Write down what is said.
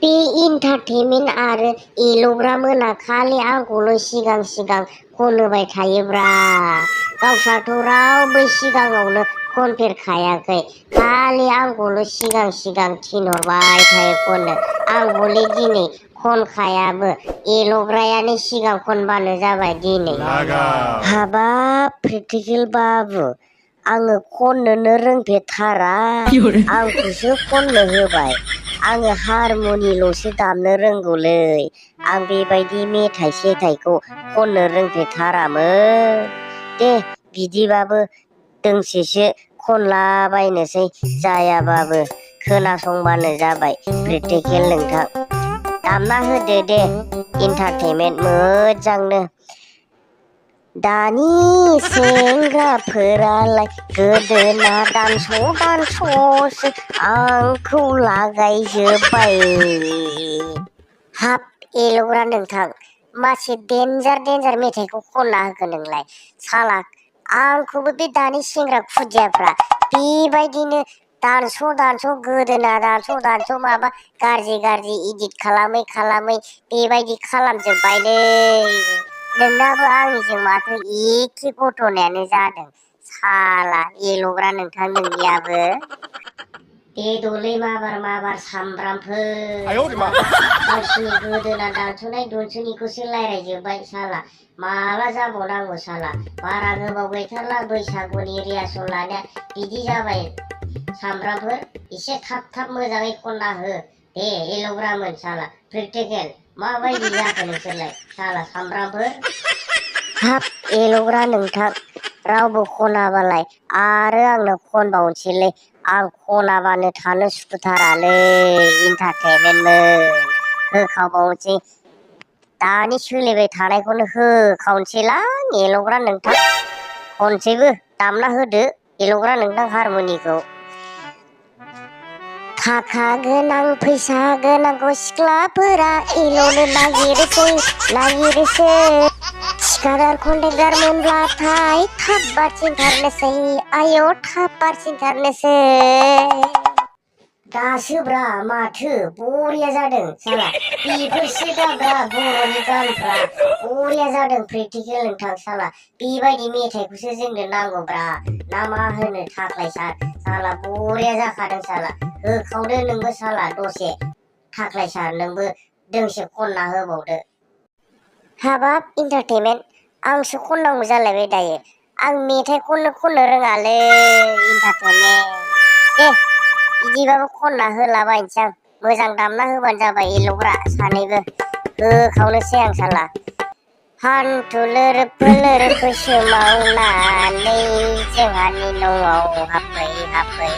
बे इन्टारटेनमेन्ट आरो एल'ग्रा मोना खालि आंखौल' सिगां सिगां खनहोबाय थायोब्रा। गावस्राथ' रावबो सिगाङावनो खनफेरखायाखै, खालि आंखौल' सिगां सिगां थिनहरबाय थायो खननो। आं हले दिनै खनखायाबो, एल'ग्रायानो सिगां खनबानो जाबाय दिनै। हाबाब प्रेक्टिकेल बाबु, आङो खननोनो रोंफेरथारा, आंखौसो खननो होबाय। आङो हारमनिल'सो दामनो रोंगौलै, आं बेबायदि मेथाइ सेथाइखौ खननो रोंफेरथारामोन। दे बिदिबाबो दोंसेसो खनलाबायनोसै, जायाबाबो खोनासंबानो जाबाय प्रेक्टिकेल नोंथां। दामना होदो दे इन्टारटेनमेन्ट मोजांनो। दानि सेंग्राफोरालाय गोदोना दानस' दानस'सो आंखौ लागायजोब्बाय। हाब एल'ग्रा नोंथां, मासे देन्जार मेथाइखौ खनना होखो नोंलाय? साला आंखौबो बे दानि सेंग्रा खुदियाफ्रा बेबायदिनो दानस' गोदोना दानस' माबा गाज्रि इदिट खालामै बेबायदि खालामजोब्बायलै। नोंनाबो आंनिजों माथो एखे घटनायानो जादों। साला एल'ग्रा नोंथां नोंनियाबो। दे माबार सामब्रामफोर गावसिनि गोदोना दानस'नाय दुनस'निखौसो रायज्लायजोब्बाय साला। माला जाबावनांगौ साला, बारा गोबाव गैथारला बैसागुनि रिहार्सल लानाया। बिदि जाबाय सामब्रामफोर, एसे थाब मोजाङै खनना हो दे एल'ग्रामोन साला। प्रेक्टिकेल माबायदि जाखो नोंसोरलाय साला सामब्रामफोर? हाब एल'ग्रा नोंथां, रावबो खनाबालाय आरो आंनो खनबावनोसैलै। आं खनाबानो थानो सुखुथारालै इन्टारटेनमेन्टमोन। होखाबावनोसै, दानि सोलिबाय थानायखौनो होखावनोसैलां एल'ग्रा नोंथां। खनसैबो दामना होदो एल'ग्रा नोंथां हारमनिखौ। थाखा गोनां फैसा गोनांखौ सिख्लाफोरा एल'नो नागिरोसो। थिखादार कन्ट्रेक्टार मोनब्लाथाय थाब बारसिनथारनोसै, आयौ थाब बारसिनथारनोसै। दासोब्रा माथो बरिया जादों साला, बेफोरसो दाब्रा बर'नि गानफ्रा बरिया जादों प्रेक्टिकेल नोंथां। साला बेबायदि मेथाइखौसो जोंनो नांगौब्रा, ना मा होनो थाख्लाय साला बरिया जाखादों साला। होखावदो नोंबो साला दसे थाख्लाय सार, नोंबो दोंसे खनना होबावदो। हाबाब इन्टारटेनमेन्ट, आंसो खननांगौ जालायबाय दायो। आं मेथाइखौनो खननो रोङालै इन्टारटेनमेन्ट। दे बिदिबाबो खनना होलाबायनोसै आं, मोजां दामना होबानो जाबाय एल'ग्रा सानैबो। होखावनोसै आं साला। हान्थु लोरोफो सोमावनानै जोंहानि न'आव हाबफै।